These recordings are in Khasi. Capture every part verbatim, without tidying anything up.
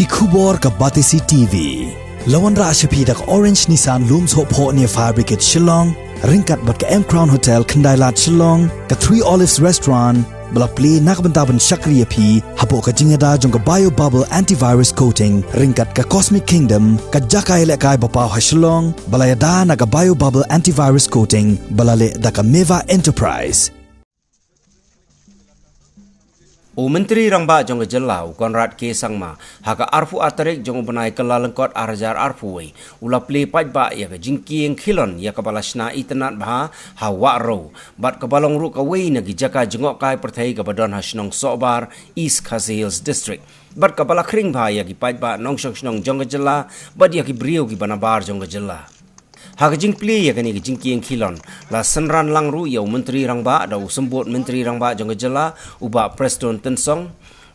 Ki khubor ka Batesi TV. La wanrah sha phi da ka Orange Nissan Lum Sohphoh near Fire Brigade Shillong, ryngkat bad ka M Crown Hotel Khyndai Lad Shillong, ka Three Olives Restaurant, ba la plie na ka bynta ban shakri ïa phi hapoh ka jingïada jong ka Bio Bubble Antivirus Coating, ryngkat ka Cosmic Kingdom, ka jaka ïalehkai ba paw ha Shillong, ba la ïada na ka Bio Bubble Antivirus Coating, ba la leh da ka Meva Enterprise. U Myntri Rangbah jong ka jylla, u Conrad K Sangma, ha ka arphew ar tarik jong u bnai Kyllalyngkot ar hajar arphew wei, u la plie paidbah ïa ka jingkieng khilon ïa kaba la shna itynnad bha ha Wahrew, bad kaba long ruh kawei na ki jaka jngohkai pyrthei kaba don ha shnong Sohbar, East Khasi Hills District, bad kaba la khring bha ïa ki paidbah nongshong shnong jong ka jylla, bad ïa ki briew kiba nabar jong ka jylla. Ha ka jingplie ïa kane ka jingkieng khilon, la synran lang ruh ïa u Myntri Rangbah da u Symbud Myntri Rangbah jong ka jylla, u Bah Prestone Tynsong,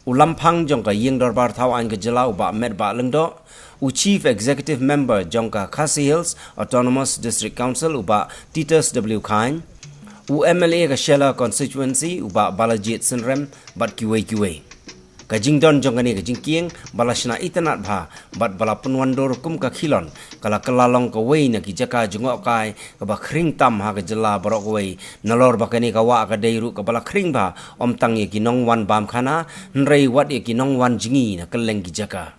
u Lamphang jong ka Ïing Dorbar Thaw Aiñ ka jylla, u Bah Metbah Lyngdoh, u Chief Executive Member jong ka Khasi Hills Autonomous District Council, u Bah Titus W Chyne, u M L A ka Shella Constituency, u Bah Balajied Synrem, bad kiwei kiwei. Ka jingdon jong kane ka jingkieng ba la shna itynnad bha bad ba la pynwandur kum ka khilon, ka la kylla long kawei na ki jaka jngohkai kaba khring tam ha ka jylla baroh kawei, nalor ba kane ka wah ka dei ruh kaba la khring bha, ym tang ïa ki nongwan bam khana, hynrei wat ïa ki nongwan jngi na kylleng ki jaka.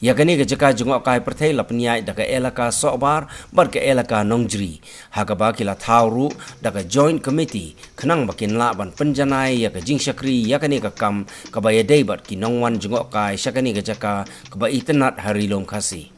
Ïa kane ka jaka jngohkai pyrthei la pynïaid da ka elaka Sohbar bad ka elaka Nongjri, ha kaba ki la thaw ruh da ka Joint Committee, khnang ba kin lah ban pynjanai ïa ka jingshakri ïa kane ka kam kaba ïadei bad ki nongwan jngohkai sha kane ka jaka kaba itynnad ha Ri Lum Khasi.